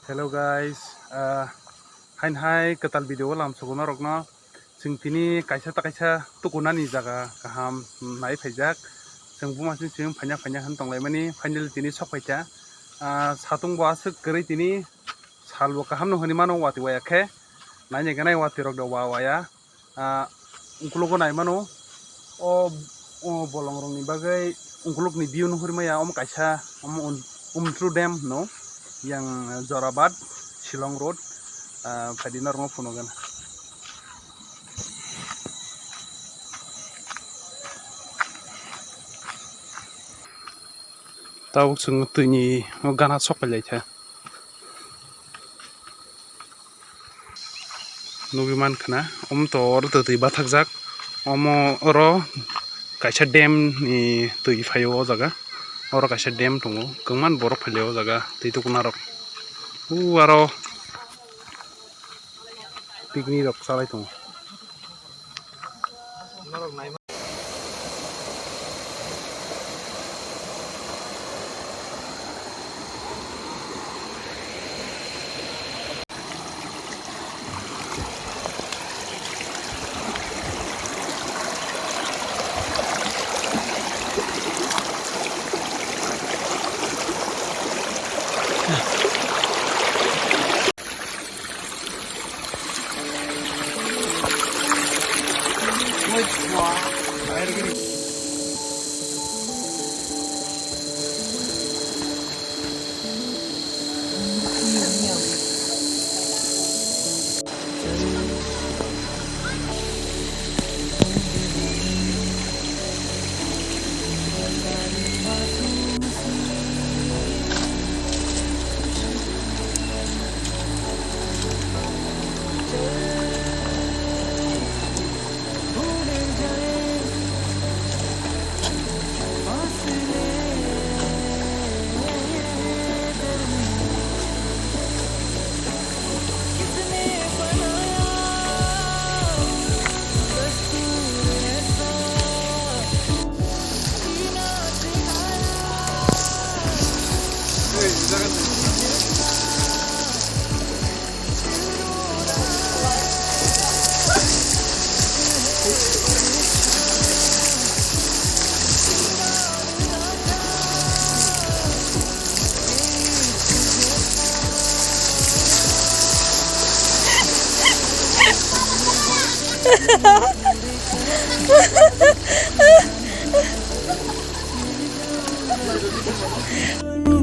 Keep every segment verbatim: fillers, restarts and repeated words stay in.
Hello guys, ah, hain hai kwtal video o lamsogo norokno. Chwng tini kaisa ta kaisa tukunani jaga kaham nai phaijak. Chwng buma chwng chwng phaina phaina hwn tonglaimani. Finally tini sok phaikha. Ah, satung bo aswk kwrwi tini salbo kaham no hwnwi mano watwi waya khe. Nainai ganai watwi rok do wa waya. Ah, ungkulugo nai mano, o, o bolongrokni bagwi ungkulukni view nuhur maya, omo kaisa, omo un-, Umtru Dam hino, yang Jorabat, Shillong Road, ah, phaidi norokno phunukgwna. Tabuk chwng twini o gana sok pailai kha. Nugwi mankha na, omo to oro to twi bathakjak. Omo oro kaisa dam ni twi phaio o jaga. Oro kaisa dam tongo, kwbangma borok phailai o jaga twi tukuna rok. U aro picnic rok chalai tongo.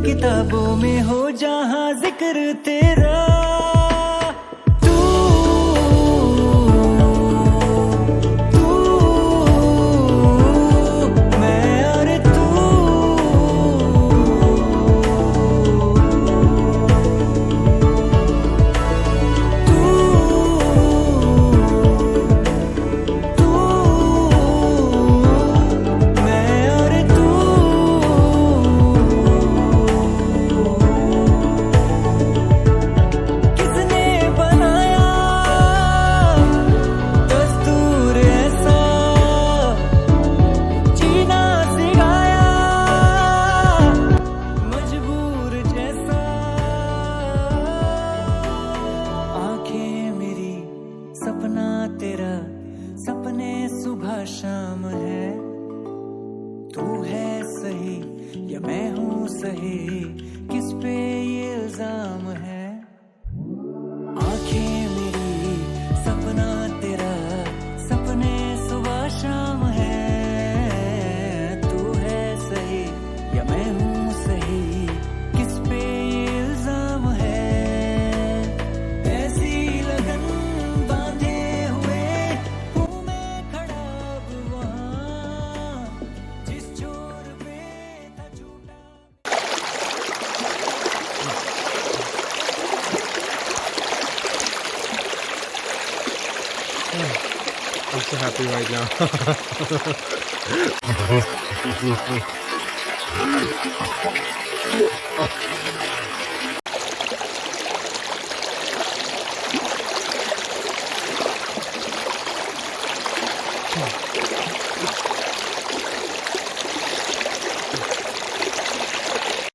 किताबों में हो जहाँ जिक्र तेरा, तू, तू, मैं और तू, तू। तू, मैं और तू, किसने बनाया दस्तूर ऐसा, जीना सिखाया मजबूर जैसा। आंखें मेरी सपना तेरा, सपने सुबह शाम है। तू है सही या मैं हूँ सही, किस पे ये इल्जाम है? आंखें मेरी सपना तेरा, सपने सुबह शाम है। तू है सही या मैं हूँ सही, किस पे ये इल्जाम है? ऐसी लगन बांधे हुए हूँ मैं खड़ा अब वहाँ, जिस छोर पे था छूटा। I'm so happy right now.